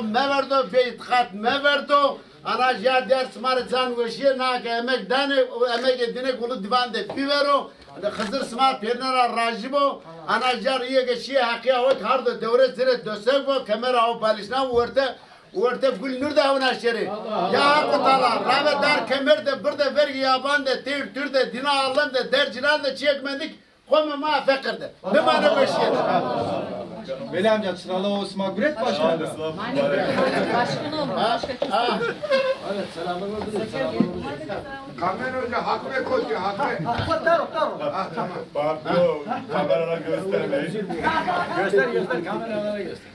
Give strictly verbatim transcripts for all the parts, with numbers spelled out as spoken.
Meverdo, bêîtîqat meverdo. Ana jîya der sima rê can weşîye, na ke emeg danê, o emegê dîne gulu dîvan de bivero. Xizir sima pêrine ra rajî bo. Ana jîya rîyê ke şîye heqîya hot hardo dewre zirê dosek bo, kemera ho balişna werte, werte gul nur de hewna şerê. Ya Haqi Teala, rave dar kemer de, bir de vergî yaban de, teyr tur de, dîna alem de, der cîran de çîyek mendik, qomê ma feqir de. Bimane weşîye de. Veli amca, çiralı o sima guret başkan. Başkan olma, başka kimse. Kamera hoca, Hakkı Bey koşuyor, Hakkı Bey. Ha, tamam. Pardon, kameralara göstermeyin. Göster, göster, kameralara göster.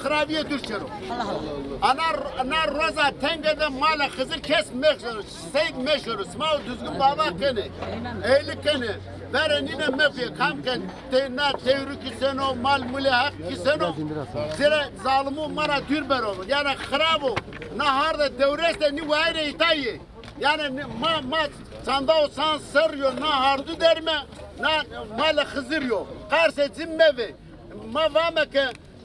Xirabîye dûr şero. Ana, ana roza tenge de mala Xizir kes mexşero, seyd meşero, sima û Duzgin Baba kenê, eylik kenê, verê nîne mefîye, kam ke te-, na tewrî kîseno, mal mulê Heq kîseno, zerê zalimû ma ra dûr bero. Yanî xirab o. Na harde dewrês de nî wayirê îta yê. Yanî nî, ma, ma çanda û san serrî yo na hardû derîme, na mala Xizir yo. Qarsê ci mevê. Ma vame ke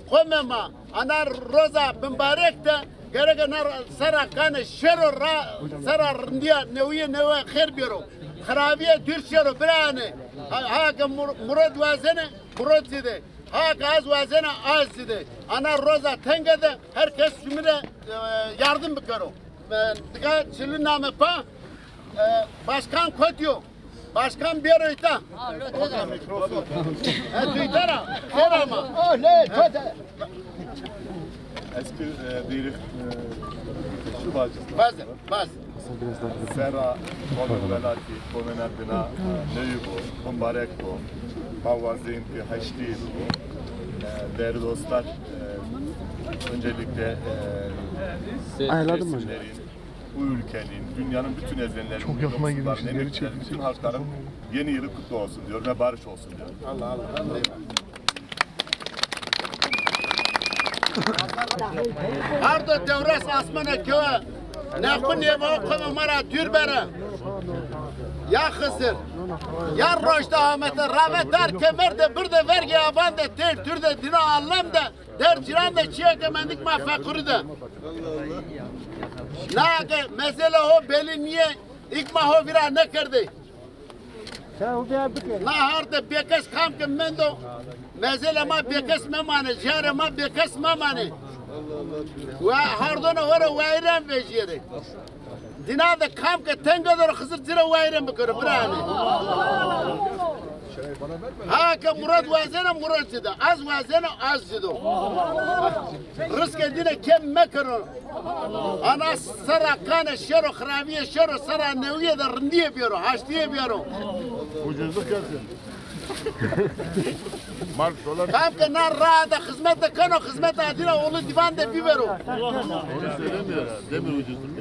qomê ma, ana roza bimbarek de gereke na serra kanê şero ra, serra rindîya newîye newe xêr bêro. Xirabîye dûr şero biranê. Ha, ha ke mur-, murod wazenê, murod zî de. Ha ke az wazenê, az zî de. Ana roza tenge de her kes şumî rê, e, yardim bikero. E, diga çili name pa, e, başkan kotî yo? Başkan bêro îta. E, tu îta ra. Xêr ama. Eski, e, diri, e, şu bacısı. Bazı, bazı. Serra qomê welatî, qomê na dina, e, newî bo, mubarek bo. Ma wazên ki heştî bo. E, değerli dostlar, e, öncelikle, e, Ayarladın mı hocam? Dersimlerin, bu ülkenin, dünyanın bütün ezenlerinin, Çok yakına yoksulların, girmişiz, geri emekçilerin, çekmişiz. Bütün halkların yeni yılı kutlu olsun diyorum ve barış olsun diyorum. Allah Allah. Hardo dewres asmane kewe. Nexu nêva qomê ma ra dûr bere. Ya Xizir. Ya roşta amete rave dar kemer de bir de vergê avan de têr tur de dîna alem de. Der cîran de çîyeke mendik ma feqirî de. Na ke mezele ho belî nîyê, îk ma ho vîra nêkerdê. Na hard de bêkes kam ke mendo, mezele ma bêkes memanê, jarê ma bêkes memanê. Wa hardona ho rê wayîren vejîyerê. Dîna de kam ke tenge der o Xizir ci rê wayîren bikero, biranê. Ha ke Murad wazena, Murad ci da. Az wazena, az ci do. Rizqê dîne kêm mekero. Ana serra kanê şero, xirabîye şero, serra newîye de rindîye bêro, haştîye bêro. Ucuzluk yapsın. Mal dolar. Kam ke na raa de xizmete keno, xizmeta dîna oğlu dîvan de bîbero. Onu söylemiyor ha. Demir ucuzluk.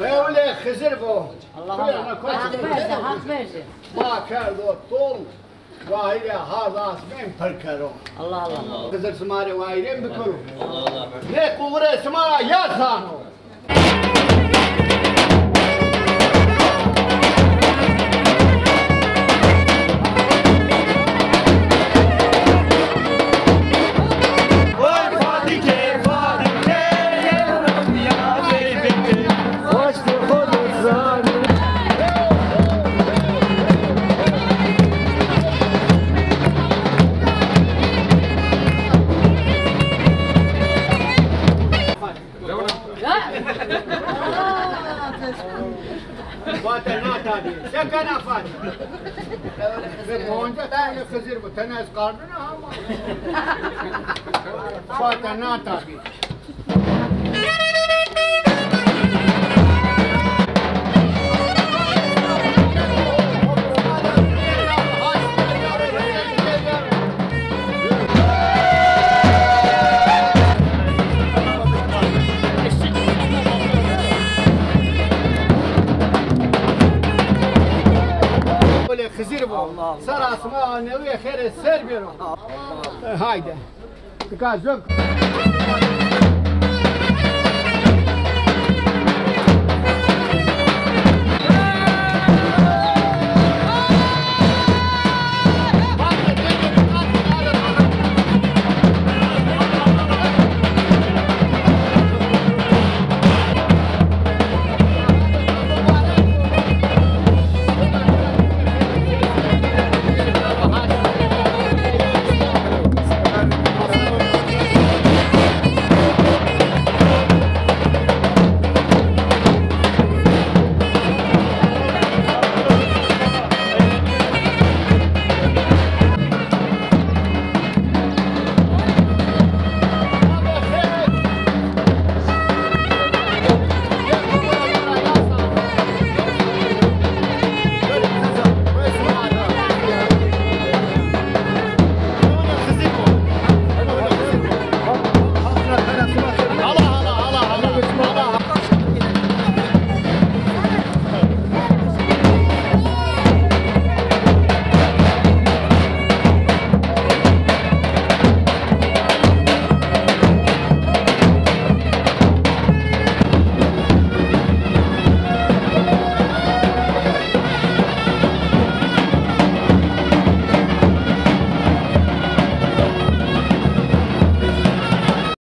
Ewle Xizir vo. Allah Allah. Haq versin, haq versin. Ma kerdo tol. Wahîrê hard asmên pir kero. Allah Allah. Xizir sima rê wahîrên bikero. Allah Allah. Nê quwirê sima ya zano. Fate na tabî. Se kena Fate? Ve bonca tane Xizir bu. Tene ez kardına ama. Fate na tabî. Böyle Xizir bu. Sera sima newîye xêrê ser bêro. Haydi. Tika zöv.